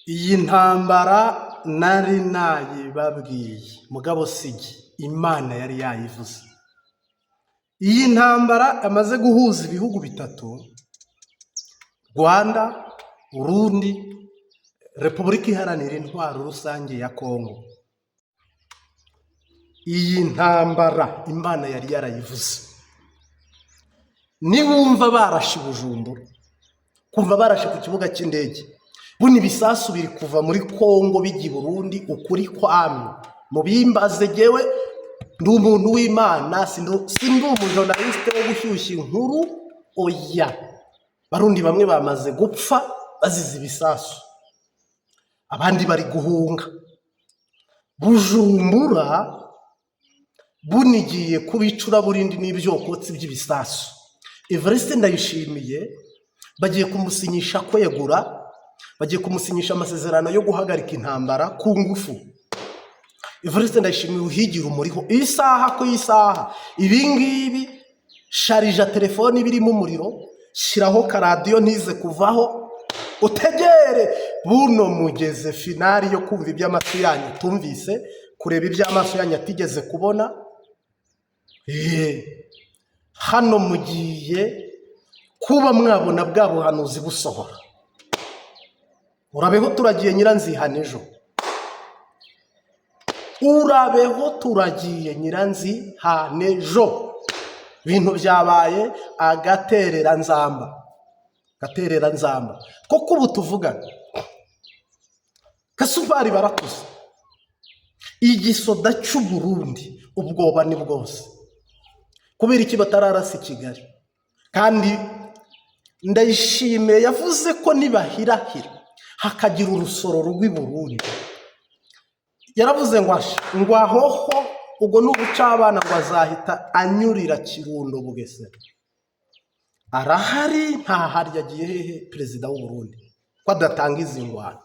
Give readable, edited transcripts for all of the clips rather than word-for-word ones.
Iyi ntambara nari nayibabwiye, mugabo sigi Imana yari yayivuze. Iyi ntambara yamaze guhuza ibihugu bitatu: Rwanda, Burundi, Repubulika Iharanira Intwaro Rusange ya Kongo. Iyi ntambara Imana yari yarayivuze. Niwumva barashe i Bujumbura, kumva barashe ku kibuga cy'indege, buno ibisasu biri kuva muri Kongo bijya i Burundi. Ukuri kwamye mubimbaze, jyewe ndi umuntu w'Imana, sindi umujournaliste wo gushyushya inkuru, oya. Barundi bamwe bamaze gupfa bazize ibisasu, abandi bari guhunga. Bujumbura bunigiye kuba icuraburindi n'ibyokotsi by'ibisasu. Evariste Ndayishimiye bagiye kumusinyisha kwegura, bagiye kumusinyisha amasezerano yo guhagarika intambara ku ngufu. Evariste Ndayishimiye, uhigira umuriho isaha ku isaha. Ibi ngibi, sharija telefone birimo umuriro, shyiraho karadiyo ntize kuvaho, utegere buno mugeze finale yo kumva iby'amatwi yanyu tumvise, kureba iby'amaso yanyu atigeze kubona. Hano mugiye kuba mwabona bwa buhanuzi busohora. Urabeho turagiye nyiranzihana ejo, urabeho turagiye nyiranzihana ejo. Ibintu byabaye agatereranzamba, agatereranzamba koko. Ubu tuvugana kasupari baratuze, igisoda cy'Uburundi ubwoba ni bwose. Kubera iki batararasa i Kigali? Kandi Ndayishimiye yavuze ko nibahirahira hakagira urusoro rw'i Burundi, yaravuze ngo asha, ngo ahoho ubwo ni ubucabana, ngo azahita anyurira Kirundo, Bugesera. Arahari, ntahari? Yagiye hehe perezida w'u Burundi ko adatanga izi ngwano?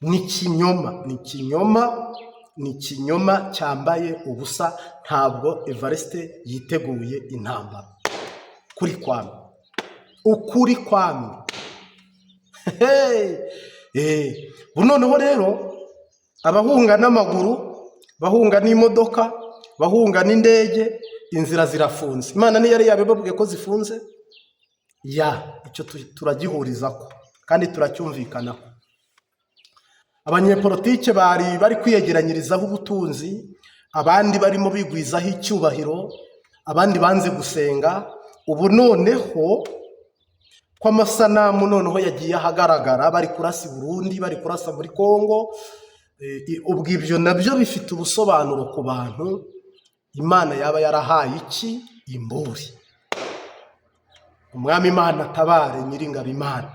Ni ikinyoma, ni ikinyoma, ni ikinyoma cyambaye ubusa. Ntabwo Evariste yiteguye intambara. Kuri kwami, ukuri kwami. Ubu noneho rero abahunga n'amaguru, bahunga n'imodoka, bahunga n'indege, inzira zirafunze. Imana niyo yari yabibabwiye ko zifunze. Ya icyo turagihuriza ko kandi turacyumvikanaho. Abanyepolitike bari bari kwiyegeranyirizaho ubutunzi, abandi barimo bigwizaho icyubahiro, abandi banze gusenga. Ubu noneho ko amasanamu noneho yagiye ahagaragara, bari kurasa i Burundi, bari kurasa muri Kongo, ubwo ibyo nabyo bifite ubusobanuro ku bantu Imana yaba yarahaye iki imburi. Umwami Imana atabare, Nyiringabo Imana.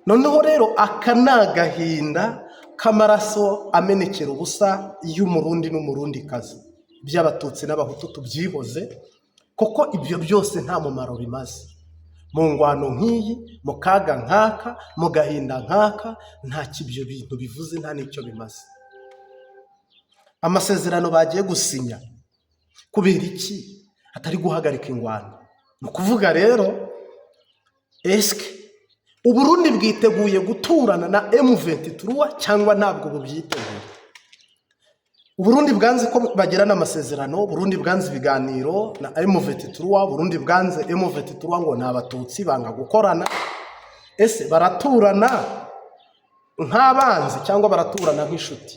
Noneho rero aka ni agahinda k'amaraso amenekera ubusa y'Umurundi n'Umurundikazi, by'Abatutsi n'Abahutu tubyihoze, kuko ibyo byose nta mumaro bimaze mu ngwano nk'iyi, mu kaga nk'aka, mu gahinda nk'aka. Ntacyo ibyo bintu bivuze, nta n'icyo bimaze. Amasezerano bagiye gusinya, kubera iki atari guhagarika ingwano? Ni ukuvuga rero, esike Uburundi bwiteguye guturana na M23 cyangwa ntabwo bubyiteguye? Uburundi bwanze ko bagirana amasezerano, Burundi bwanze ibiganiro na M23, Burundi bwanze M23 ngo ni Abatutsi, banga gukorana. Ese baraturana nk'abanzi cyangwa baraturana nk'inshuti?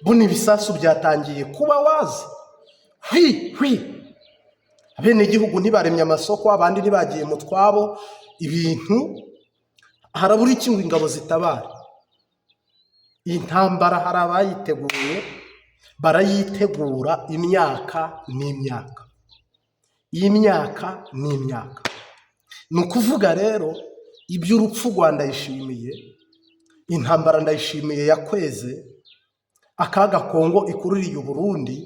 Buno ibisasu byatangiye kuba wazi hwi hwi, abenegihugu ntibaremye amasoko, abandi ntibagiye mu twabo. Ibintu harabura iki ngo ingabo zitabare? Iyi ntambara hari abayiteguye, barayitegura imyaka n'imyaka, iyi myaka n'imyaka. Ni ukuvuga rero iby'urupfu rwa Ndayishimiye, intambara Ndayishimiye yakweze, akaga Kongo ikururiye Uburundi,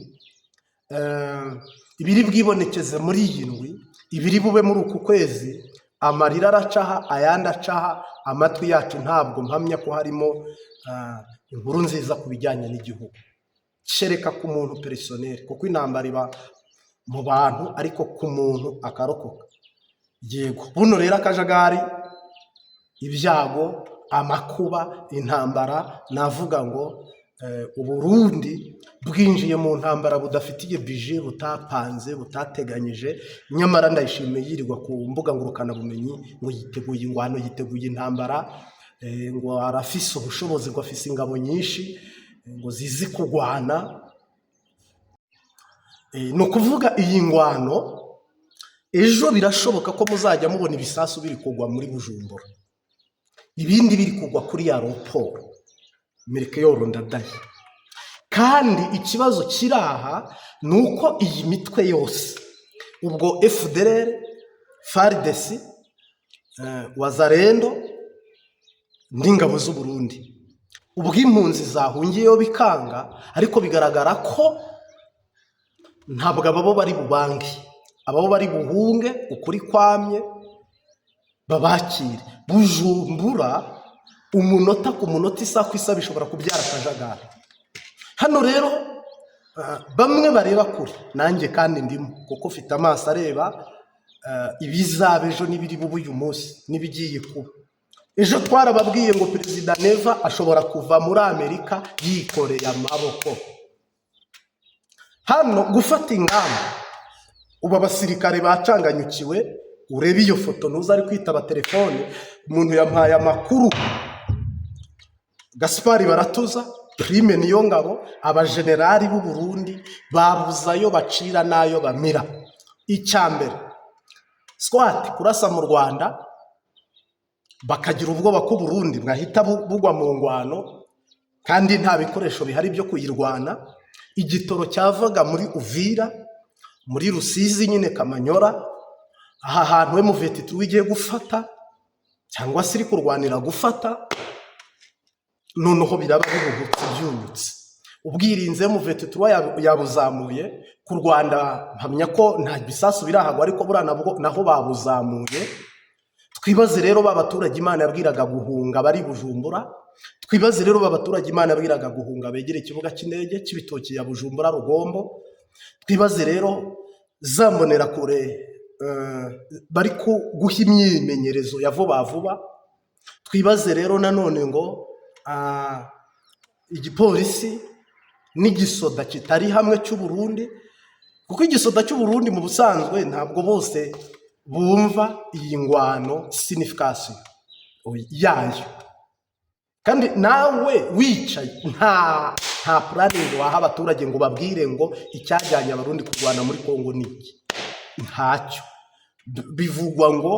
ibiri bwibonekeze muri iyi ndwi, ibiri bube muri uku kwezi, amarira aracaha ayandi acaha amatwi yacu. Ntabwo mpamya ko harimo inkuru nziza ku bijyanye n'igihugu, kereka ku muntu personnel, kuko intambara iba mu bantu ariko ku muntu akarokoka. Yego, buno rero akajagari, ibyago. Amakuba, intambara, navuga ngo Uburundi bwinjiye mu ntambara budafitiye budget, butapanze, butateganyije. Nyamara Ndayishimiye yirirwa ku mbuga ngurukanabumenyi ngo yiteguye ingwano, yiteguye intambara, ngo arafise ubushobozi, ngo afise ingabo nyinshi, ngo zizi kugwana. Ni ukuvuga iyi ngwano ejo birashoboka ko muzajya mubona ibisasu biri kugwa muri Bujumbura, ibindi biri kugwa kuri aéroport Melchior Ndadaye. Kandi ikibazo kiri aha ni uko iyi mitwe yose, ubwo FDLR, FARDC, Wazalendo n'ingabo z'u Burundi, ubwo impunzi zahungiyeyo bikanga, ariko bigaragara ko ntabwo ababo bari bubange, ababo bari buhunge ukuri kwamye babakire. Bujumbura umunota ku munota, isaha ku isaha, bishobora kubyara akajagari. Hano rero bamwe bareba kure, nanjye kandi ndimo, kuko ufite amaso areba ibizaba ejo n'ibiri bube uyu munsi n'ibigiye kuba ejo. Twarababwiye ngo Perezida Neva ashobora kuva muri Amerika yikoreye amaboko. Hano gufata ingamba, ubu abasirikare bacanganyukiwe. Urebe iyo foto, ntuza ari kwitaba telefone. Umuntu yampaye amakuru, Gaspari Baratuza, Prime niyo ngabo, abajenerali b'u Burundi babuze ayo bacira n'ayo bamira. Icya mbere, swat kurasa mu Rwanda, bakagira ubwoba ko Burundi bwahita bugwa mu ngwano kandi nta bikoresho bihari byo kuyirwana. Igitoro cyavaga muri Uvira, muri Rusizi nyine, Kamanyora, aha hantu M23 igiye gufata cyangwa se iri kurwanira gufata, noneho biraba bihuhutse, byunyutse. Ubwirinzi M23 yabuzamuye. Ku Rwanda mpamya ko nta bisasu birahagwa, ariko buriya nabwo naho babuzamuye. Twibaze rero ba baturage Imana yabwiraga guhunga bari Bujumbura. Twibaze rero ba baturage Imana yabwiraga guhunga begere ikibuga cy'indege cy'ibitoki ya Bujumbura Rugombo. Twibaze rero za mbonerakure bari guha imyimenyerezo ya vuba vuba. Twibaze rero nanone ngo igipolisi n'igisoda kitari hamwe cy'u Burundi, kuko igisoda cy'u Burundi mu busanzwe ntabwo bose bumva iyi ngwano signification yayo. Kandi nawe wicaye nta planning waha abaturage ngo babwire ngo icyajyanye Abarundi kurwana muri Kongo ni iki. Ntacyo. Bivugwa ngo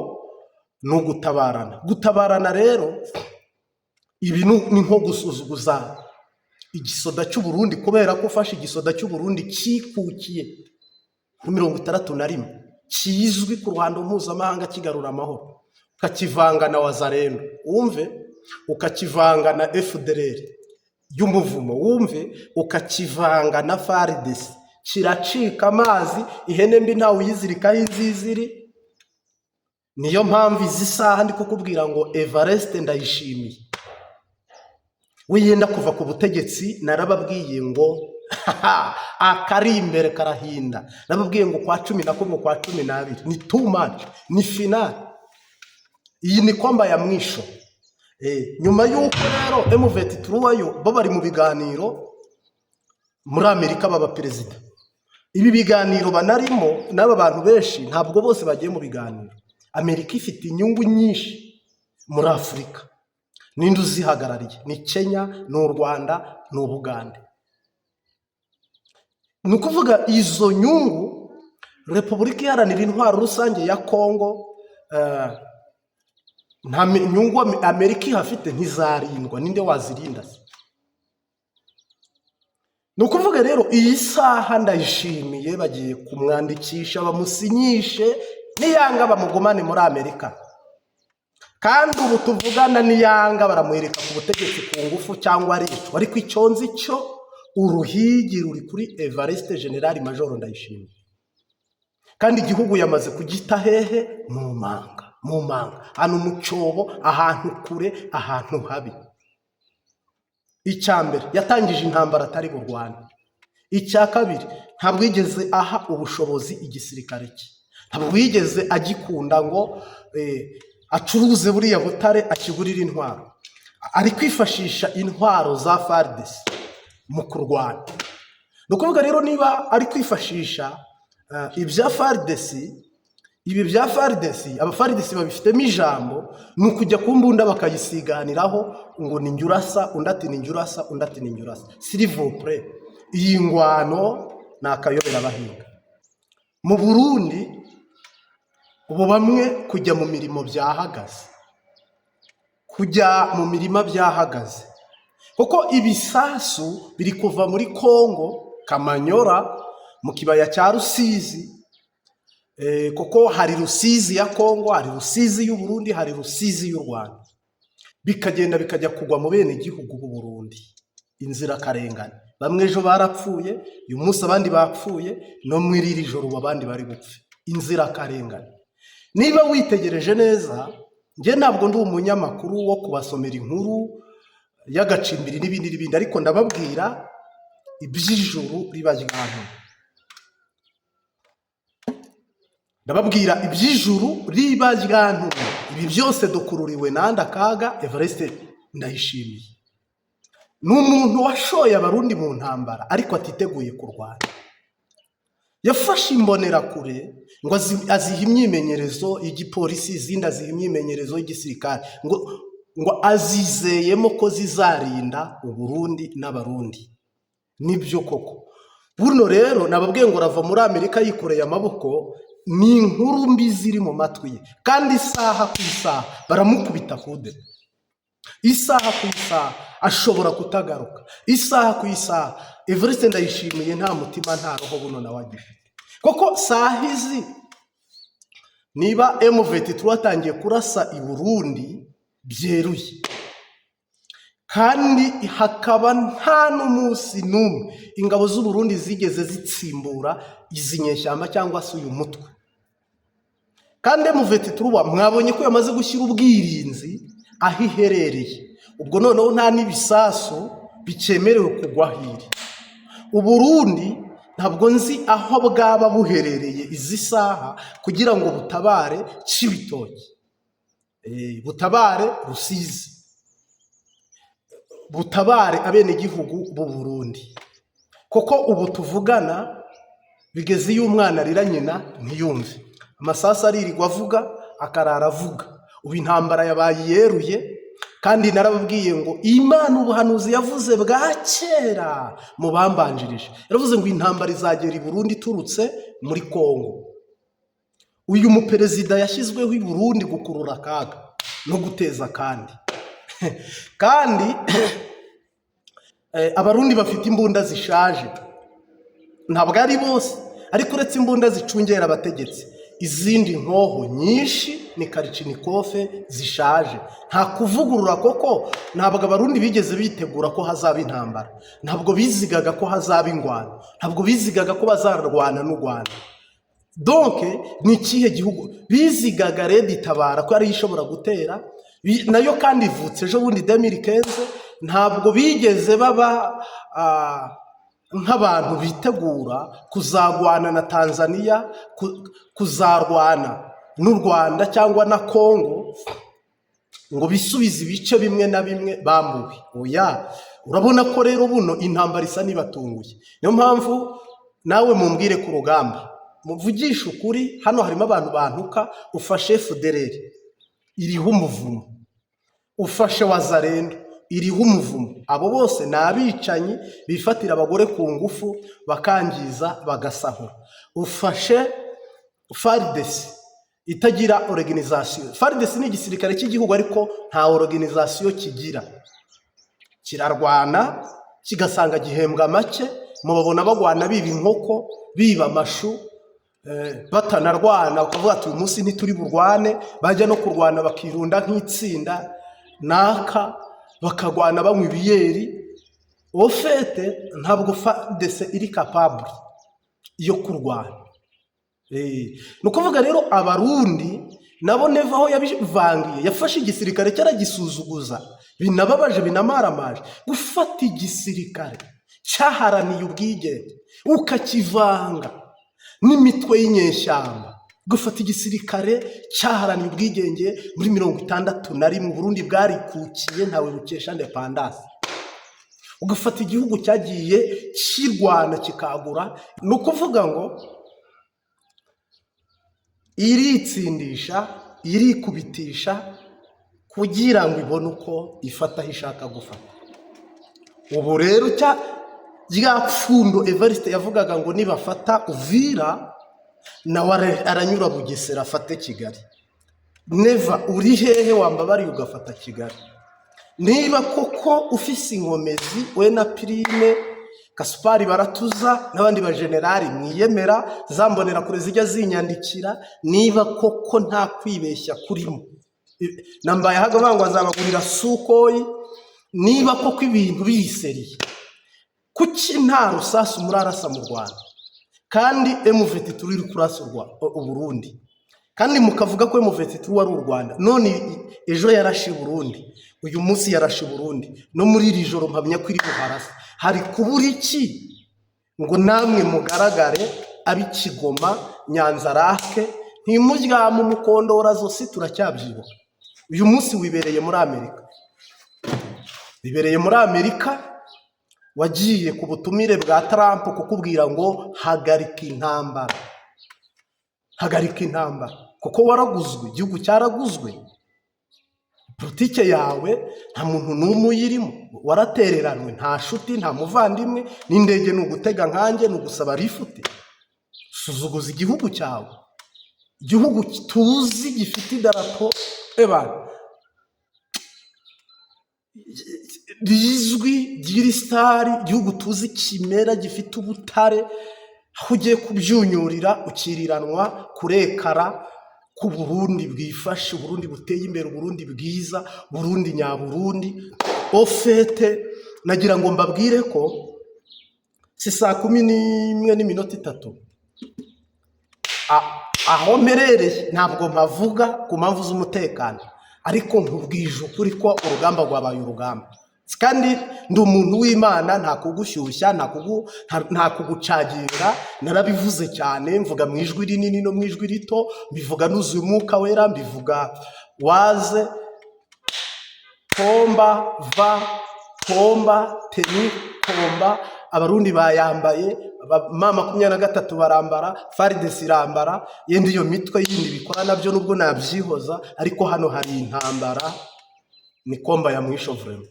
ni ugutabarana. Gutabarana rero ibi ni nko gusuzuguza igisoda cy'u Burundi, kubera ko ufashe igisoda cy'u Burundi cyikukiye kuri 61, kizwi ku ruhando mpuzamahanga kigarura amahoro, ukakivanga na Wazalendo, wumve, ukakivanga na FDLR y'umuvumo, wumve, ukakivanga na FARDC, kiracika amazi. Ihene mbi ntawe uyizirikaho inziziri. Niyo mpamvu izi saha ndi kukubwira ngo Evariste Ndayishimiye we yenda kuva ku butegetsi. Narababwiye ngo akari imbere karahinda. Narababwiye ngo kwa 11, kwa 12 ni too much, ni finale. Iyi ni combat ya mwisho. Nyuma y'uko rero M23 yo bo bari mu biganiro muri Amerika, baba perezida. Ibi biganiro banarimo n'aba bantu benshi, ntabwo bose bagiye mu biganiro. Amerika ifite inyungu nyinshi muri Afurika. Ninde uzihagarariye? Ni Kenya, ni u Rwanda, ni Ubugande. Ni ukuvuga izo nyungu, Repubulika Iharanira Intwaro Rusange ya Kongo nta nyungu Amerika ihafite, ntizarindwa. Ninde wazirinda se? Ni ukuvuga rero iyi saha Ndayishimiye bagiye kumwandikisha, bamusinyishe, niyanga bamugumane muri Amerika. Kandi ubu tuvugana niyanga baramuhirika ku butegetsi ku ngufu cyangwa aricwa. Ariko icyo nzi cyo, uruhigi ruri kuri Evariste General Major Ndayishimiye, kandi igihugu yamaze kugita hehe? Mu manga, mu manga, ahantu mu cyobo, ahantu kure, ahantu habi. Icya mbere, yatangije intambara atari burwane. Icya kabiri, ntabwo yigeze aha ubushobozi igisirikare cye, ntabwo yigeze agikunda ngo acuruze buriya butare akigurire intwaro. Ari kwifashisha intwaro za FARDC mu kurwana. Ni ukuvuga rero, niba ari kwifashisha ibya FARDC, ibi bya FARDC, aba FARDC babifitemo ijambo. Ni ukujya ku mbunda bakayisiganiraho ngo ni njye urasa, undi ati ni njye urasa, undi ati ni njye urasa. S'il vous plaît, iyi ngwano ni akayobera abahinga. Mu Burundi ubu bamwe kujya mu mirimo byahagaze, kujya mu mirima byahagaze, kuko ibisasu biri kuva muri Kongo, Kamanyora, mu kibaya cya Rusizi, kuko hari Rusizi ya Kongo, hari Rusizi y'u Burundi, hari Rusizi y'u Rwanda, bikagenda bikajya kugwa mu bene gihugu b'u Burundi, inzirakarengane. Bamwe ejo barapfuye, uyu munsi abandi bapfuye, no muri iri joro ubu abandi bari gupfa, inzirakarengane. Niba witegereje neza, njye ntabwo ndi umunyamakuru wo kubasomera inkuru y'agacimbiri n'ibindi n'ibindi, ariko ndababwira iby'ijuru riba ryantumye. Ndababwira iby'ijuru riba ryantumye. Ibi byose dukururiwe nande? Akaga Evariste Ndayishimiye ni umuntu washoye Abarundi mu ntambara ariko atiteguye kurwana. Yafashe Imbonerakure ngo aziha imyimenyerezo y'igipolisi, izindi aziha imyimenyerezo y'igisirikare, ngo azizeyemo ko zizarinda Uburundi n'Abarundi. Nibyo koko. Buno rero nababwiye ngo arava muri Amerika yikoreye amaboko. Ni inkuru mbi ziri mu matwi ye, kandi isaha ku isaha baramukubita kude, isaha ku isaha ashobora kutagaruka, isaha ku isaha. Evariste Ndayishimiye nta mutima, nta roho buno nawe agifite, kuko saha izi niba M23 atangiye kurasa i Burundi byeruye, kandi hakaba nta n'umunsi n'umwe ingabo z'u Burundi zigeze zitsimbura izi nyeshyamba cyangwa se uyu mutwe, kandi M23 mwabonye ko yamaze gushyira ubwirinzi aho iherereye, ubwo noneho nta n'ibisasu bikemerewe kugwa aho iri. Uburundi ntabwo nzi aho bwaba buherereye izi saha kugira ngo butabare Cibitoke, butabare Rusizi, butabare abenegihugu b'u Burundi, kuko ubu tuvugana bigeze iyo umwana arira nyina ntiyumve. Amasasu aririrwa avuga, akarara avuga. Ubu intambara yabaye yeruye, kandi narababwiye ngo Imana, ubuhanuzi yavuze bwa kera mu bambanjirije, yaravuze ngo intambara izagera i Burundi iturutse muri Kongo. Uyu muperezida yashyizweho i Burundi gukurura akaga no guteza akandi. Kandi Abarundi bafite imbunda zishaje, ntabwo ari bose, ariko uretse imbunda zicungera abategetsi, izindi nkoho nyinshi ni kalachnikov zishaje. Nta kuvugurura, koko ntabwo Abarundi bigeze bitegura ko hazaba intambara, ntabwo bizigaga ko hazaba ingwano, ntabwo bizigaga ko bazarwana n'u Rwanda. Donc ni ikihe gihugu bizigaga? RED Tabara ko ariyo ishobora gutera, nayo kandi ivutse ejo bundi 2015. Ntabwo bigeze baba nk'abantu bitegura kuzarwana na Tanzania, kuzarwana n'u Rwanda cyangwa na Kongo ngo bisubize ibice bimwe na bimwe bambuwe. Oya, urabona ko rero buno intambara isa n'ibatunguye. Niyo mpamvu nawe mumbwire ku rugamba, muvugishe ukuri, hano harimo abantu bantuka. Ufashe FDLR iriho umuvumo, ufashe Wazalendo iriho umuvumo, abo bose ni abicanyi bifatira abagore ku ngufu, bakangiza, bagasahura. Ufashe FARDC itagira organisation. FARDC ni igisirikare cy'igihugu, ariko nta organisation kigira. Kirarwana kigasanga gihembwa make. Mubabona bagwana biba inkoko, biba amashu, batanarwana, bakavuga ati: "Uyu munsi ntituri burwane." Bajya no kurwana bakirunda nk'itsinda naka, bakagwana banywa ibiyeri. Au fait, ntabwo FARDC iri capable yo kurwana. Ni ukuvuga rero Abarundi nabo Neva aho yabivangiye, yafashe igisirikare cyaragisuzuguza. Binababaje, binamaramaje gufata igisirikare cyaharaniye ubwigenge ukakivanga n'imitwe y'inyeshyamba. Gufata igisirikare cyaharaniye ubwigenge muri 61, Burundi bwarikukiye, ntawe bukesha indépendance. Ugafata igihugu cyagiye kirwana kikagura, ni ukuvuga ngo iritsindisha, irikubitisha kugira ngo ibone uko ifata aho ishaka gufata. Ubu rero cya rya pfundo Evariste yavugaga ngo nibafata Uvira, nawe aranyura Bugesera afate Kigali. Neva, uri hehe wambabariye ugafata Kigali? Niba koko ufise inkomezi, we na Prime Gasupari Baratuza n'abandi bajenerali mwiyemera, zambonera kure zijya zinyandikira, niba koko nta kwibeshya kurimo, nambaye ahaga ngo azabagurira Sukhoi, niba koko ibintu biyiseriye, kuki nta rusasu murarasa mu Rwanda kandi M23 iri kurasa Uburundi, kandi mukavuga ko M23 ari u Rwanda? None ejo yarashe i Burundi, uyu munsi yarashe i Burundi, no muri iri joro mpamya ko iri buharasa. Hari kubura iki ngo namwe mugaragare ab'Ikigoma, Nyanzarake, ntimuryame umukondora zosi? Turacyabyibuka. Uyu munsi wibereye muri Amerika, wibereye muri Amerika, wagiye ku butumire bwa Trump kukubwira ngo hagarika intambara, hagarika intambara, kuko waraguzwe, igihugu cyaraguzwe. Politike yawe nta muntu n'umwe uyirimo, waratereranwe, nta shuti, nta muvandimwe, n'indege ni ugutega nkanjye, ni ugusaba lift. Suzuguza igihugu cyawe, igihugu tuzi gifite idarapo ebana rizwi ry'iri star, igihugu tuzi kimera gifite ubutare, aho ugiye kubyunyurira ukiriranwa kurekara ku Burundi bwifashe, Uburundi buteye imbere, Uburundi bwiza, Burundi nyaburundi. Au fait, nagira ngo mbabwire ko si 11:03 aho mperereye, ntabwo mpavuga ku mpamvu z'umutekano, ariko nkubwije ukuri ko urugamba rwabaye urugamba, kandi ndi umuntu w'Imana, nta kugushyushya, nta kugucagira. Narabivuze cyane, mvuga mu ijwi rinini no mu ijwi rito, mbivuga nuzuye Umwuka Wera, mbivuga waze komba va komba teni komba. Abarundi bayambaye, M23 barambara, FARDC irambara, yenda iyo mitwe yindi bikora nabyo nubwo nabyihoza, ariko hano hari intambara, ni combat ya mwisho vraiment.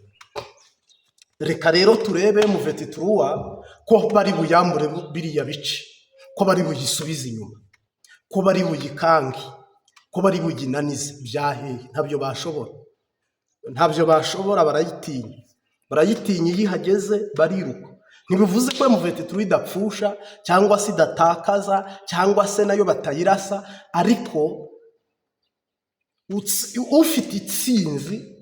Reka rero turebe M23 ko bari buyambure biriya bice, ko bari buyisubize inyuma, ko bari buyikange, ko bari buyinanize. Byaheye, ntabyo bashobora, ntabyo bashobora. Barayitinya, barayitinya, iyo ihageze bariruka. Ntibivuze ko M23 idapfusha cyangwa se idatakaza cyangwa se nayo batayirasa, ariko ufite itsinzi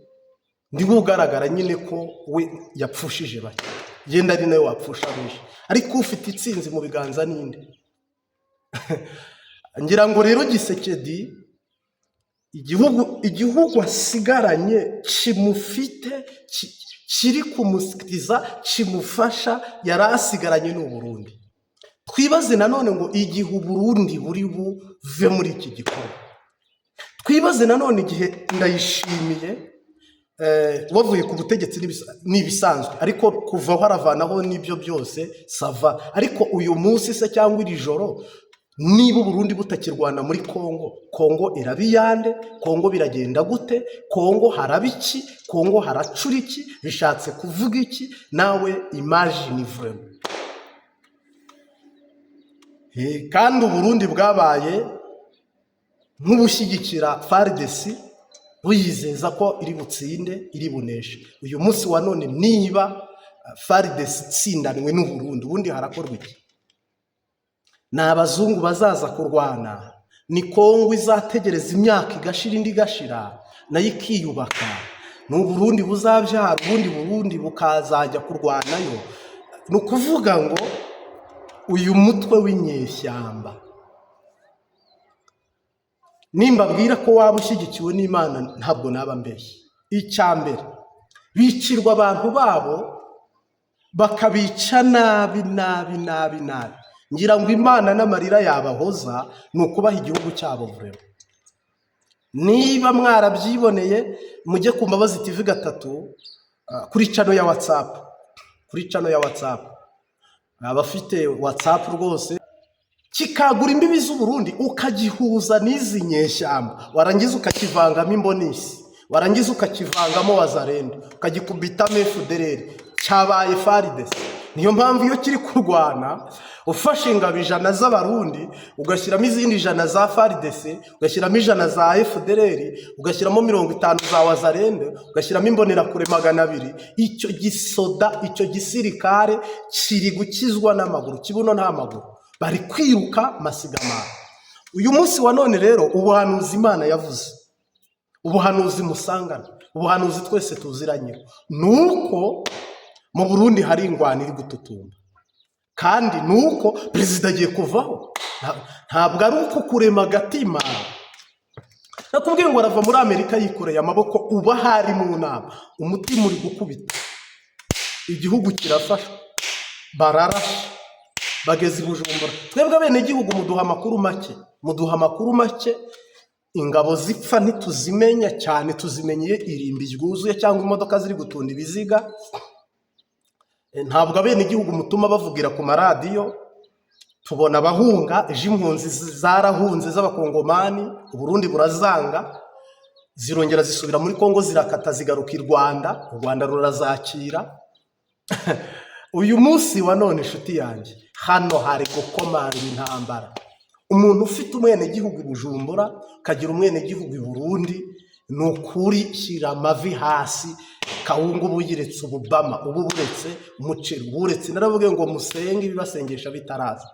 niwe ugaragara nyine ko we yapfushije bake, yenda ari nawe wapfusha benshi, ariko ufite itsinzi mu biganza ninde? Ngira ngo rero Tshisekedi, igihugu asigaranye kimufite, kiri kumusikiriza, kimufasha, yari asigaranye ni Uburundi. Twibaze nanone ngo igihe Uburundi buri buve muri iki gikorwa, twibaze nanone igihe Ndayishimiye wavuye ku butegetsi, ni ibisanzwe, ariko kuvaho aravanaho n'ibyo byose, ça va. Ariko uyu munsi se cyangwa iri joro, niba Uburundi butakirwana muri Kongo, Kongo iraba iyande? Kongo biragenda gute? Kongo haraba iki? Kongo haracura iki? Bishatse kuvuga iki? Nawe imagine vraiment. Kandi Uburundi bwabaye nk'ubushyigikira FARDC, buyizeza ko iri butsinde, iri buneshe. Uyu munsi wa none, niba FARDC itsindanwe n'Uburundi, ubundi harakorwa iki? Ni abazungu bazaza kurwana? Ni Kongo izategereza imyaka igashira, indi igashira, nayo ikiyubaka? Ni Uburundi buzabyara ubundi Burundi bukazajya kurwanayo? Ni ukuvuga ngo uyu mutwe w'inyeshyamba, nimbabwira ko waba ushyigikiwe n'Imana, ntabwo naba mbeshye. Icya mbere, bicirwa abantu babo, bakabica nabi nabi nabi nabi. Ngira ngo Imana n'amarira yabahoza ni ukubaha igihugu cyabo. Vraiment, niba mwarabyiboneye, mujye ku Mbabazi TV 3, kuri channel ya WhatsApp, kuri channel ya WhatsApp, abafite WhatsApp rwose. Kikagura imbibi z'Uburundi, ukagihuza n'izi nyeshyamba, warangiza ukakivangamo imbonisi, warangiza ukakivangamo Wazalendo, ukagikubitamo FDLR, cyabaye FARDC. Niyo mpamvu iyo kiri kurwana, ufashe ingabo 100 z'Abarundi, ugashyiramo izindi 100 za FARDC, ugashyiramo 100 za FDLR, ugashyiramo 50 za Wazalendo, ugashyiramo imbonerakure 200, icyo gisoda, icyo gisirikare kiri gukizwa n'amaguru, kibuno nta maguru, bari kwiruka masigamana. Uyu munsi wa none rero, ubuhanuzi Imana yavuze, ubuhanuzi musangana, ubuhanuzi twese tuziranyeho, ni uko mu Burundi hari ingwano iri gututumba, kandi ni uko perezida agiye kuvaho. Ntabwo ari uko kurema agatima. Nakubwiye ngo arava muri Amerika yikoreye amaboko. Uba hari mu nama, umutima uri gukubita, igihugu kirafashwa, bararashe, bageze i Bujumbura. Twebwe abenegihugu muduha amakuru make, muduha amakuru make. Ingabo zipfa ntituzimenya cyane, tuzimenya iyo irimbi ryuzuye cyangwa imodoka ziri gutunda ibiziga. Ntabwo abenegihugu mutuma bavugira ku maradiyo. Tubona abahunga. Ejo impunzi zarahunze z'Abakongomani, Uburundi burazanga, zirongera zisubira muri Kongo, zirakata zigaruka i Rwanda, u Rwanda rurazakira. Uyu munsi wa none, inshuti yanjye, hano hari gukomanga intambara. Umuntu ufite umwenegihugu i Bujumbura, ukagira umwenegihugu i Burundi, ni ukuri shyira amavi hasi. Kawunga uba uyiretse, ububama uba uburetse, umuceri uba uretse. Naravuge ngo musenge ibibasengesha bitaraza,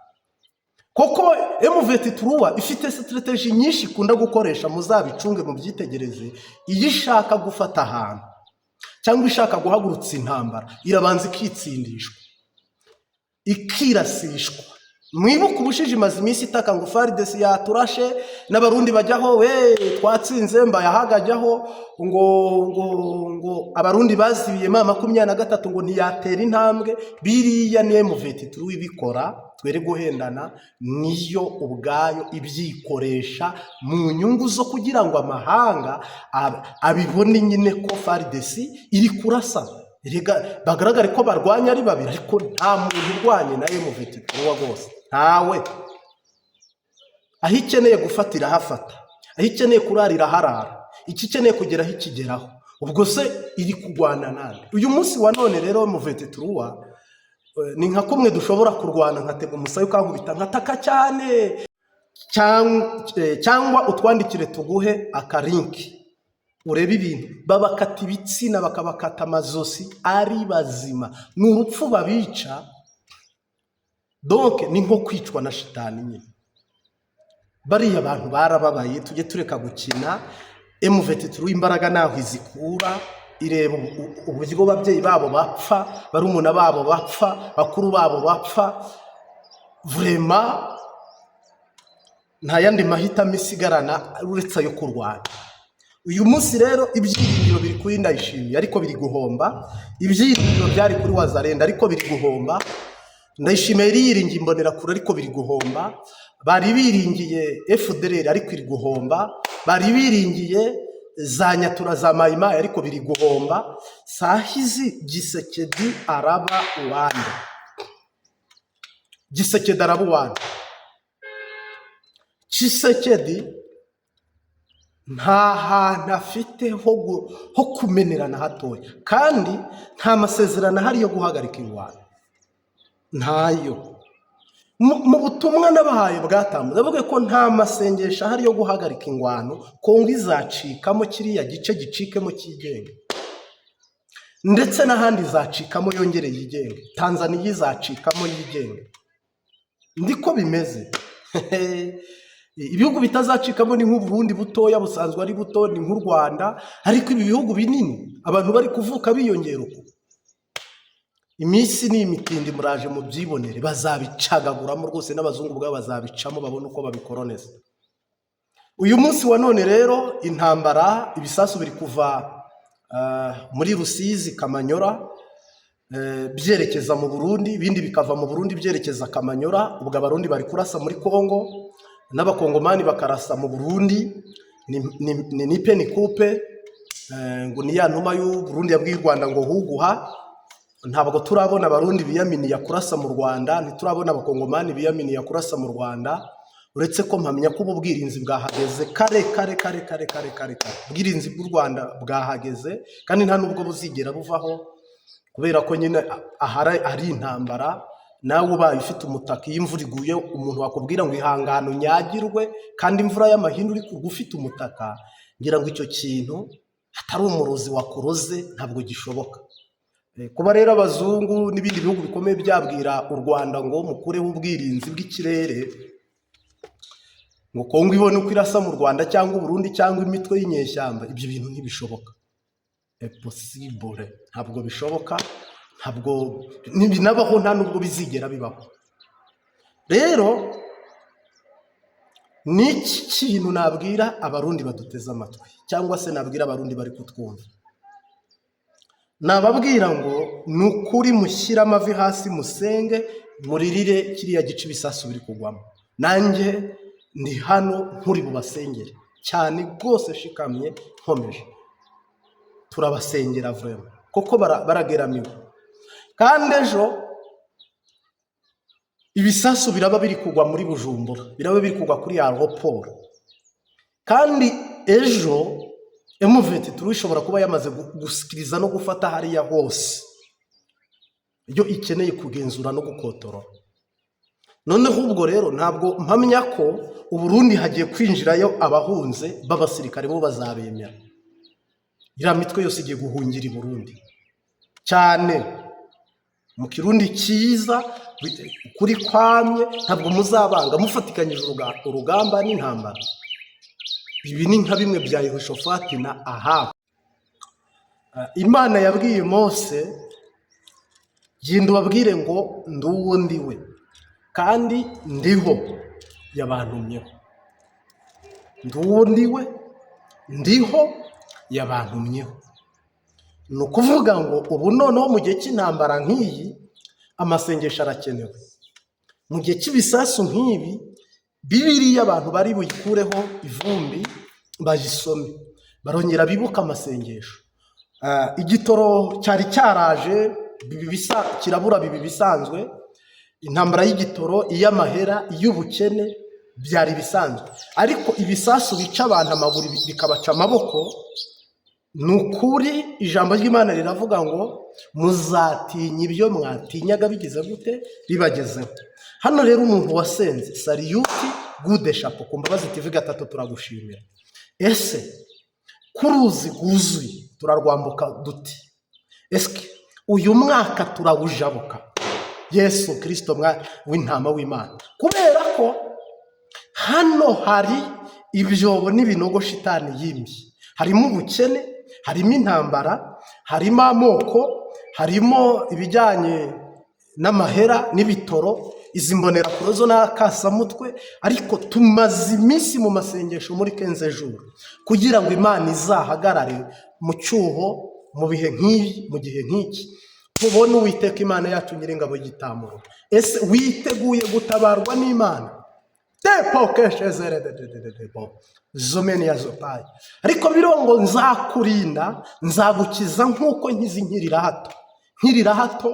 koko M23 ifite stratégie nyinshi ikunda gukoresha. Muzabicunge, mubyitegereze. Iyo ishaka gufata ahantu cyangwa ishaka guhagurutsa intambara, irabanza ikitsindishwa, ikirasishwa. Mwibuke ubushize imaze iminsi itaka ngo FARDC yaturashe, n'Abarundi bajyaho, we twatsinze, Mbayahaga ajyaho ngo Abarundi bazibiye M23, ngo ntiyatera intambwe. Biriya ni M23 ibikora, twere guhendana. Niyo ubwayo ibyikoresha mu nyungu zo kugira ngo amahanga abibone nyine ko FARDC iri kurasa. Erega bagaragare ko barwanya ari babiri, ariko nta muntu urwanye na M23 rwose, ntawe. Aho ikeneye gufata irahafata, aho ikeneye kurara iraharara, icyo ikeneye kugeraho ikigeraho. Ubwo se iri kurwana nande uyu munsi wa none? Rero M23 ni nka kumwe dushobora kurwana, nkatega umusaya ukankubita nkataka cyane, cyangwa utwandikire tuguhe aka link urebe ibintu. Babakata ibitsina, bakabakata amazosi ari bazima. Ni urupfu babica, donc ni nko kwicwa na shitani nyine. Bariya bantu barababaye, tujye tureka gukina. M23 imbaraga naho izikura, ireba uburyo ababyeyi babo bapfa, barumuna babo bapfa, bakuru babo bapfa. Vraiment, nta yandi mahitamo isigarana uretse ayo kurwana. Uyu munsi rero ibyiringiro biri kuri Ndayishimiye, ariko biri guhomba. Ibyiringiro byari kuri Wazalendo, ariko biri guhomba. Ndayishimiye yari yiringiye Imbonerakure, ariko biri guhomba. Bari biringiye FDLR, ariko iri guhomba. Bari biringiye za Nyatura, za Mayimayi, ariko biri guhomba. Sahizi Tshisekedi araba uwande? Tshisekedi araba uwande? Tshisekedi nta hantu afite ho kumenerana hatoya, kandi nta masezerano ahari yo guhagarika ingwano, ntayo. Mu butumwa nabahaye bwatambutse, ndavuga ko nta masengesho ahari yo guhagarika ingwano. Kongo izacikamo kiriya gice, gicikemo cyigenge, ndetse n'ahandi izacikamo yongere yigenge. Tanzaniya izacikamo yigenge, ndiko bimeze. Ibihugu bitazacikamo ni nk'Uburundi butoya, busanzwe ari buto, ni nk'u Rwanda. Ariko ibi bihugu binini, abantu bari kuvuka biyongera uko iminsi ni imitindi, muraje mubyibonere, bazabicagaguramo rwose. N'abazungu ubwabo bazabicamo, babone uko babikoroneza. Uyu munsi wa none rero, intambara, ibisasu biri kuva muri Rusizi, Kamanyora. byerekeza mu Burundi, ibindi bikava mu Burundi byerekeza Kamanyora. Ubwo Abarundi bari kurasa muri Kongo n'Abakongomani bakarasa mu Burundi. Ni nipe ni kupe. Ngo ni ya numa y'u Burundi yabwiye u Rwanda ngo huguha. Ntabwo turabona Abarundi biyaminiya kurasa mu Rwanda, ntiturabona Abakongomani biyaminiya kurasa mu Rwanda, uretse ko mpamya ko ubu bwirinzi bwahageze kare kare kare kare kare kare kare. Ubwirinzi bw'u Rwanda bwahageze kandi nta nubwo buzigera buvaho, kubera ko nyine ahari ari intambara. Nawe ubaye ufite umutaka, iyo imvura iguye, umuntu wakubwira ngo ihangane unyagirwe kandi imvura y'amahindu uri kugwa ufite umutaka, ngira ngo icyo kintu atari umurozi wakuroze ntabwo gishoboka. Kuba rero abazungu n'ibindi bihugu bikomeye byabwira u Rwanda ngo mukureho ubwirinzi bw'ikirere, ngo Kongo ibone uko irasa mu Rwanda cyangwa Uburundi cyangwa imitwe y'inyeshyamba, ibyo bintu ntibishoboka, impossible, ntabwo bishoboka, ntabwo ntibinabaho, nta nubwo bizigera bibaho. Rero ni iki kintu nabwira Abarundi baduteze amatwi, cyangwa se nabwira Abarundi bari kutwumva? Nababwira ngo ni ukuri mushyire amavi hasi, musenge, muririre kiriya gice ibisasu biri kugwamo. Nanjye ndi hano nkuri bubasengere cyane rwose, shikamye nkomeje, turabasengera vraiment, kuko barageramiwe. Kandi ejo ibisasu biraba biri kugwa muri Bujumbura, biraba biri kugwa kuri aéroport. Kandi ejo M23 ishobora kuba yamaze gusikiriza no gufata hariya hose iyo ikeneye kugenzura no gukotorora. Noneho ubwo rero ntabwo mpamya ko Uburundi hagiye kwinjirayo abahunze b'abasirikare, bo bazabemera. Iriya mitwe yose igiye guhungira i Burundi cyane. Mu Kirundi cyiza, ukuri kwamye, ntabwo muzabanga mufatikanyije urugamba n'intambara. Ibi ni nka bimwe bya Yehoshafati na Ahabu. Imana yabwiye Mose: "Genda ubabwire ngo ndi uwo ndi we kandi ndiho yabantumyeho." Ndi uwo ndi we, ndiho yabantumyeho. Ni ukuvuga ngo ubu noneho mu gihe cy'intambara nk'iyi amasengesho arakenewe. Mu gihe cy'ibisasu nk'ibi, Bibiriya abantu bari buyikureho ivumbi bayisome, barongera bibuke amasengesho. Igitoro cyari cyaraje biba kirabura, biba ibisanzwe. Intambara y'igitoro, iy'amahera, iy'ubukene byari ibisanzwe, ariko ibisasu bica abantu amaguru, bikabaca amaboko, ni ukuri ijambo ry'Imana riravuga ngo muzatinya ibyo mwatinyaga bigize gute? Bibagezeho. Hano rero umuntu wasenze, salute, coup de chapeau. Ku Mbabazi TV gatatu turagushimira. Ese ku ruzi rwuzuye turarwambuka duti? Ese uyu mwaka turawujabuka? Yesu Kirisito w'intama w'Imana, kubera ko hano hari ibyobo n'ibinogo shitani yimbye, harimo ubukene, harimo intambara, harimo amoko, harimo ibijyanye n'amahera n'ibitoro, izi mbonerakure zo n'akasamutwe. Ariko tumaze iminsi mu masengesho muri 15 jours kugira ngo Imana izahagarare mu cyuho mu bihe nk'ibi, mu gihe nk'iki tubone Uwiteka Imana yacu Nyiringabo y'igitamuro. Ese witeguye gutabarwa n'Imana? Depokeshezere zomeni ya zopayi. Ariko birongo nzakurinda, nzagukiza nk'uko nkiza inkirira hato. Nkirira hato,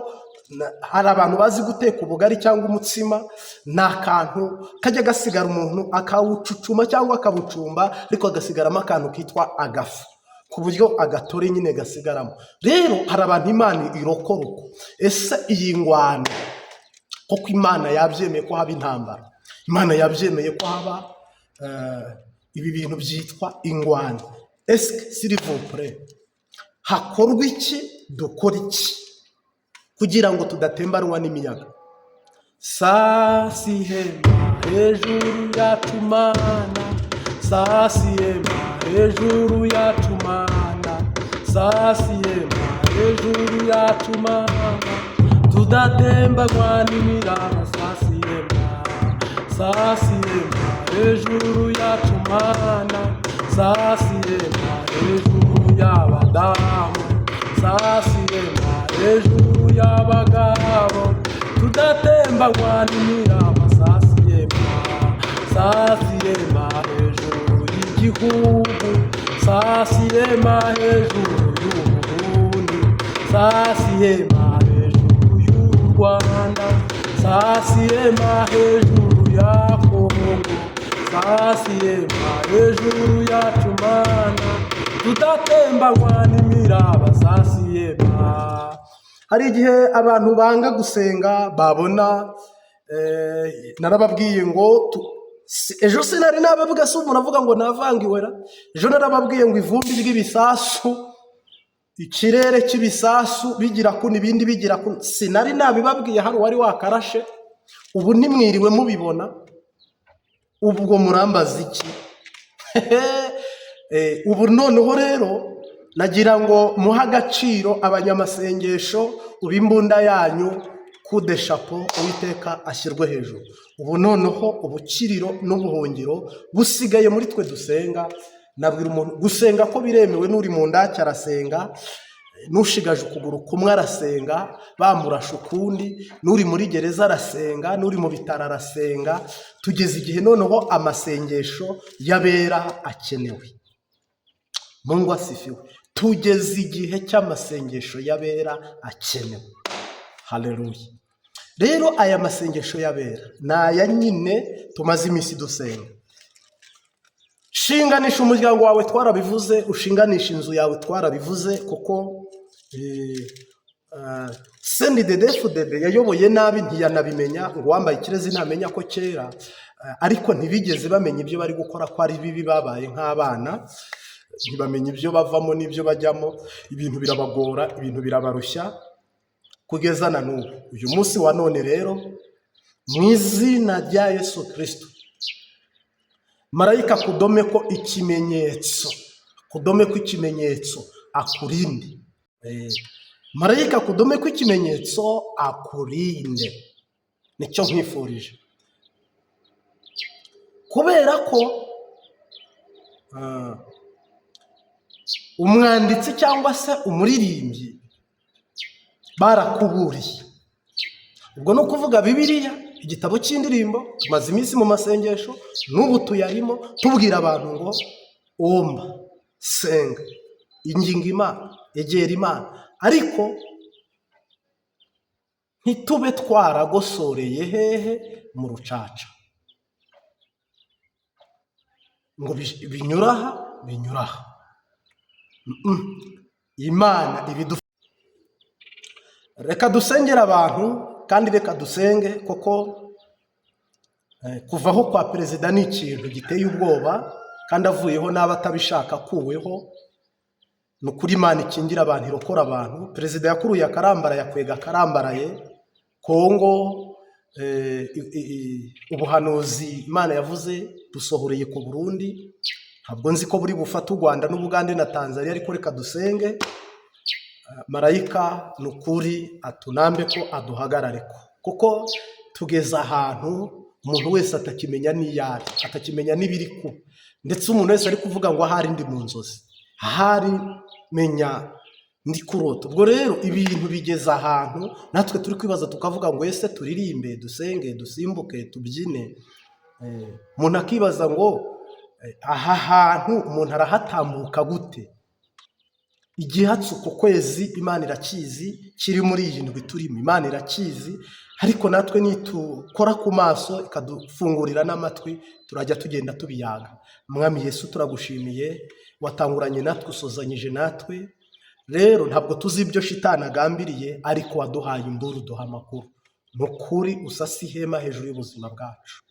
hari abantu bazi guteka ubugari cyangwa umutsima, ni akantu kajya gasigara, umuntu akawucucuma cyangwa akabucumba, ariko hagasigaramo akantu kitwa agafu, ku buryo agatore nyine gasigaramo. Rero hari abantu Imana irokora uko. Ese iyi ngwano koko Imana yabyemeye ko haba intambara? Imana yabyemeye ko haba ibi bintu byitwa ingwano? Ese s'il vous plaît, hakorwa iki, dukora iki kugira ngo tudatembanwa n'imiyaga? Sasi ihema hejuru yacu Mana, sasi ihema hejuru yacu Mana, sasi ihema hejuru yacu Mana, tudatembanywa n'imiraba. Sasi ihema, sasi ihema hejuru yacu Mana, sasi ihema hejuru y'abadamu, sasi ihema hejuru. y'abagabo, tudatembanywa n'imiraba. Sasiyema, sasiyema hejuru y'igihugu, sasiyema hejuru y'Uburundi, sasiyema hejuru y'u Rwanda, sasiyema hejuru ya Kongo, sasiyema hejuru yacu Mana, tudatembanywa n'imiraba, sasiyema. Hari igihe abantu banga gusenga babona narababwiye ngo ejo sinari nabavuga, si umuntu avuga ngo navangiwera. Ejo narababwiye ngo ivumbi ry'ibisasu, ikirere cy'ibisasu bigira kuno, ibindi bigira kuno. Sinari nabibabwiye, hari uwari wakarashe. Ubu ntimwiriwe mubibona, ubwo murambaza iki? Ubu noneho rero nagira ngo muhe agaciro abanyamasengesho, ubu imbunda yanyu kudeshapo, Uwiteka ashyirwe hejuru. Ubu noneho ubukiriro n'ubuhungiro busigaye muri twe dusenga. Nabwira umuntu gusenga ko biremewe, n'uri mu ndake arasenga, n'ushigaje ukuguru kumwe arasenga, bamurashe ukundi, n'uri muri gereza arasenga, n'uri mu bitaro arasenga. Tugeze igihe noneho amasengesho y'abera akenewe. Mungu asifiwe. Tugeze igihe cy'amasengesho y'abera akenewe. Haleluya. Rero aya masengesho y'abera ni aya nyine tumaze iminsi dusenga. Shinganisha umuryango wawe, twarabivuze. Ushinganisha inzu yawe, twarabivuze, kuko CNDD-FDD yayoboye nabi, ntiyanabimenya ngo uwambaye ikirezi ntamenya ko kera, ariko ntibigeze bamenya ibyo bari gukora ko ari bibi. Babaye nk'abana, ntibamenya ibyo bavamo n'ibyo bajyamo. Ibintu birabagora, ibintu birabarushya kugeza na n'ubu. Uyu munsi wa none rero, mu izina rya Yesu Kirisito, marayika kudome ko ikimenyetso, kudome ko ikimenyetso akurinde. Marayika kudome ko ikimenyetso akurinde, nicyo nkwifurije, kubera ko umwanditsi cyangwa se umuririmbyi barakuburiye. Ubwo ni ukuvuga Bibiliya, igitabo cy'indirimbo. Tumaze iminsi mu masengesho, n'ubu tuyarimo, tubwira abantu ngo omba, senga, inginga Imana, egera Imana, ariko ntitube twaragosoreye hehe mu rucaca ngo binyura aha, binyura aha. Imana ibidu. Reka dusengere abantu, kandi reka dusenge, kuko kuvaho kwa perezida ni ikintu giteye ubwoba, kandi avuyeho n'aba atabishaka akuweho. Ni ukuri, Imana ikingira abantu, irokora abantu. Perezida yakuruye akarambara, yakwega akarambaraye. Kongo, ubuhanuzi Imana yavuze busohoreye ku Burundi. Ntabwo nzi ko buri bufate u Rwanda n'Ubugande na Tanzania, ariko reka dusenge marayika, ni ukuri atunambe ko aduhagarare ko, kuko tugeze ahantu umuntu wese atakimenya n'iyo ari, atakimenya n'ibiri kuba. Ndetse umuntu wese ari kuvuga ngo ahari ndi mu nzozi, ahari menya ndi kurota. Ubwo rero ibintu bigeze ahantu natwe turi kwibaza, tukavuga ngo ese turirimbe, dusenge, dusimbuke, tubyine? Umuntu akibaza ngo aha hantu umuntu arahatambuka gute? Igihatsi uku kwezi Imana irakizi, kiri muri iyi ndwi turimo, Imana irakizi. Ariko natwe nitukora ku maso, ikadufungurira n'amatwi, turajya tugenda tubiyaga. Mwami Yesu, turagushimiye, watanguranye natwe, usozanyije natwe. Rero ntabwo tuzi ibyo shitani agambiriye, ariko waduhaye imburu, duha amakuru. Ni ukuri, usase ihema hejuru y'ubuzima bwacu,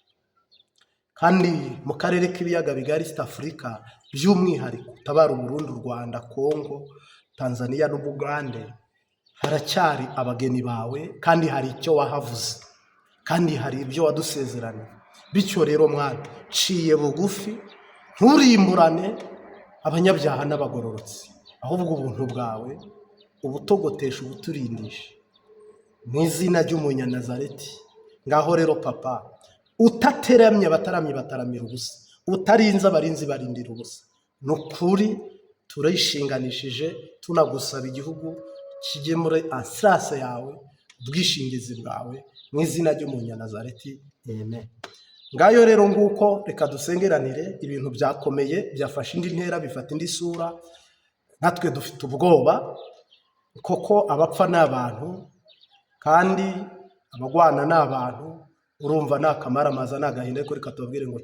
kandi mu karere k'ibiyaga bigari, East Africa by'umwihariko, utabara Uburundi, u Rwanda, Kongo, Tanzania n'Ubugande. Haracyari abageni bawe, kandi hari icyo wahavuze, kandi hari ibyo wadusezeranye. Bityo rero mwana, ciye bugufi, nturimburane abanyabyaha n'abagororotsi, ahubwo ubuntu bwawe ubutogotesha, ubuturindishe mu izina ry'Umunyanazareti. Ngaho rero papa, utateramye abataramye bataramira ubusa, utarinze abarinzi barindira ubusa. Ni ukuri, turayishinganishije, tunagusaba igihugu. kijye muri assurance yawe, ubwishingizi bwawe, mu izina ry'Umunyanazareti, amen. Ngayo rero nguko, reka dusengeranire. Ibintu byakomeye, byafashe indi ntera, bifata indi sura. Natwe dufite ubwoba koko, abapfa ni abantu kandi abagwana ni abantu. Urumva ni akamaramaza, ni agahinda, ariko reka tubabwire ngo